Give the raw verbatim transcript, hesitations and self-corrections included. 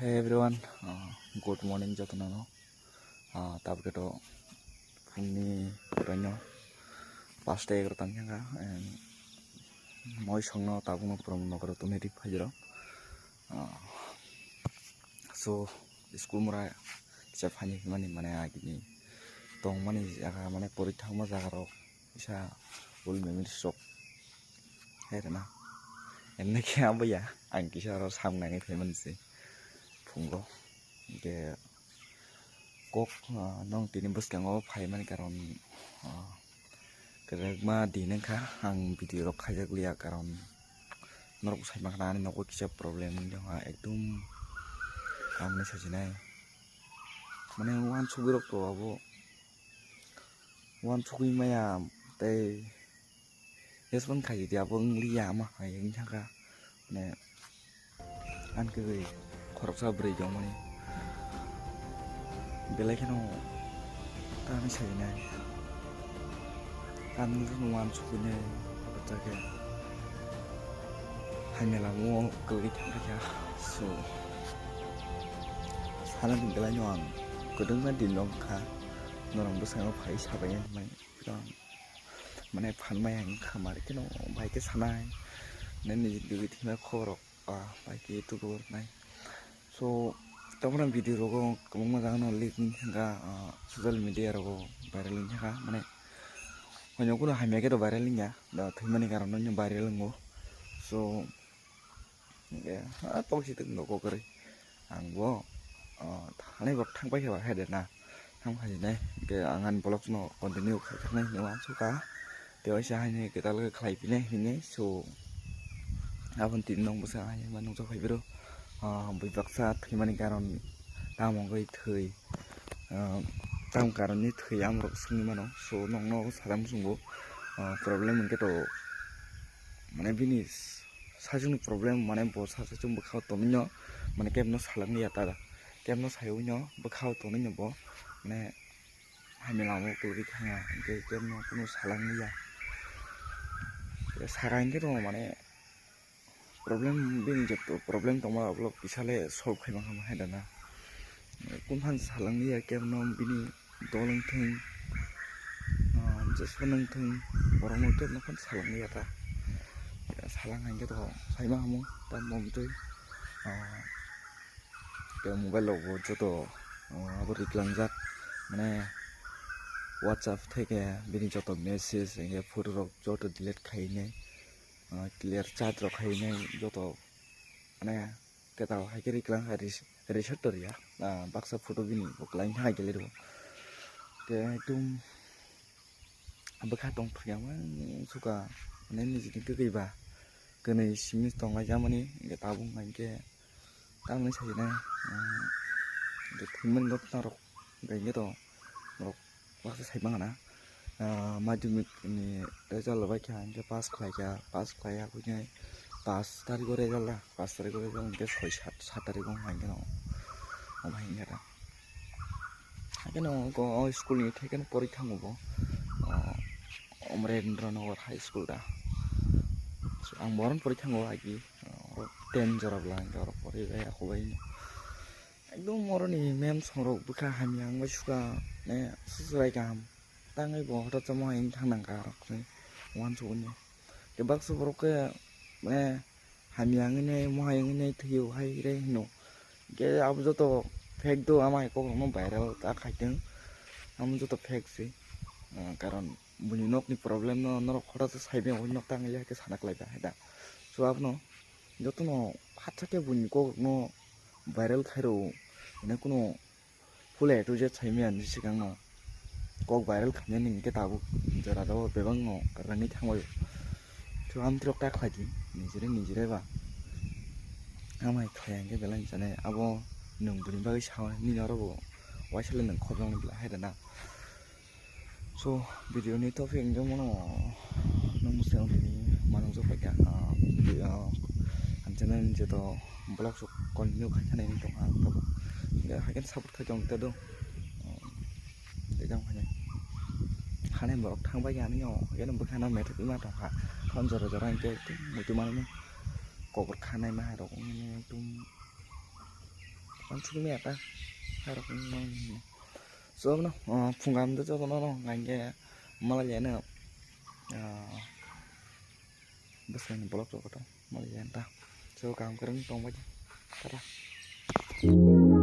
Hey everyone, uh, good morning jotono no. Uh, tabuk to phungni puranyo pasta egarota wngkha, and moi songno tabukno puran nokaro tonwi ri phaijero. Uh, so school mura kisa phani himani mane agini tongmani jaga mane pori thangma jaga rok kisa ul memories rok hai rwna. Emne khe abo ya, ang kisa oro samung nangwi phaimani se phungo. Hingke kok, ah, nong tini bwskango phaimani karon, ah, kwbangma din wngkha ang video rok khaijak liya, karon norok sai mankha ani nogo kisa problem wngya ekdum ang hinwi sajinai. Mane uansugwi rok to abo uansugwi maya tei respond khaidi abo wng liya ama hai wng thangkha. Mane ani kwrwi khoroksa bwrwi tongmani belai kheno tamni sajinai. Tamni uansugwini khoroksa khe hamya lama o kwrwi thangkha. So sana din belai no ang kwdwngma din wngkha norok bwskango phai sabai hwnmani. Mane phan maya wngkha mari kheno bai khe sanai nini dui thima khobor rok, ah, bai khe tubu nai. So tamoni video rogo kwbangma jaga no leak wngkha, ah, social media rogo viral wngkha mane hoino kuno hamya khe to viral wngya da thwimani karon no viral wngo. So hingke, ah, tongsi tok nogo kwrwi. Ang bo, ah, thani bo thang paikha ba hai de na. Thang paikha nai. Hingke ang ani vlog no continue khai thang nai hinwi uansukha. Tei waisa haino kwtal khe khlai phinai hinwi. So, aboni tini nwng bwsa hai ma nukjak phai bwrwi. Ah, bui baksa thwimani karon tamo wngwi thwi. Ah, tamo karon ni thwi amrok swngwi mano. So, nwng no sadam swngbo, ah, problem hwnkhe to mane bini saichung ni problem mane bo saichung bwkhao tongwi no mane kebo no salangya ta da kebo no saiwi no bwkhao tongwi no bo mane hamya lama o kwrwi thangya hwnkhe kebo no kunu salangya saka hwnkhe to mane problem bini je problem tongma rok kisa le solve khai mankha hai da na. Kung phan salangya kebo no bini dol wngthung, ah, jeswk wngthung, borok no kebo no phano salangya ta. Salang hai khe to sai ma hamu ta mom twi, ah, tei mobile rok bo joto, ah, abo riklangjak mane WhatsApp theke bini joto message hwnkhe photo rok joto delete khai nai. Ah, clear chat rok hai nai joto mane kwtal hai khe riklang hai ris-, reset to riya. Ah, baksa photo bini bo kwlai hai khe le rw. Khe ekdum bwkha tong thwkya mang suka mane nijini kwtwi ba kwnwi simi tong lai jak mani hwnkhe tabuk hwnkhe tamni sajinai, ah, hwnkhe thwimani nokna rok hwnkhe to norok baksa sai mangana. Ah, madhyamik ni result rwbaikha hwnkhe pass khlaikha, pass khlaiya hwnkhe pass tarikh o result da, pass tarikh o result hwnkhe soi sat, sat tarikh o hwnkhe no omo hai wngya da. Haikhe no o school ni thai khe no pori thango bo, ah, Omrendra Nagar High School da. So, ang bo oro pori thango agi, ah, oro ten jora bwla hwnkhe oro pori bai ako bai. Ekdom oroni mem songrok bwkha hamya wngwi suka ne susurai kaham tangwi bo hotok chamo hai wngwi thang nang kha rok ni uansukgwi. Khe baksa borok khe mane hamya wngwi nai mohai wngwi nai thwio hai re hino. Khe abo joto fake do ama hai kokrokno viral ta khaitwng amo joto fake se. Ah, karon buini nokni problem no norok hotok se saibe wngwi nok tangwi le hai khe sana klai ba hai da. So abono jotono phatsa khe buini kokrokno viral khairw hwnwi kunu full A to Z saimaya ni swkangno kok viral khainani hwnkhe tabuk jora rw bebakno rwngwi thangbaio. So amtwrok ta khlai di nijre nijre ba amai khlai hwnkhe belai chanai abo nwng buini bagwi sao nini oro bo waisa le nwng khorjaknai belai hai rwna. So video ni topic hwnkhe mano nung bwskango tini manung jokbai kha, ah, video ang channel ni joto vlog rok continue khai thani wng tongkha ang tabuk hwnkhe haikhe support khai tong ta do. Tei jang phai hanai borok thang bai ya nini o haikhe bwkhano method ma tongkha khon jora jora hwnkhe muitu manwi kokor khanai ma hai rok wngmani ekdum. Ang sukmi ata. Harok. So no, ah, phunga amdo joto no no ngangge malai jana. Ah, bwskango block rok kotor malai jana ta. So kam kwrwng tongbai. Tata.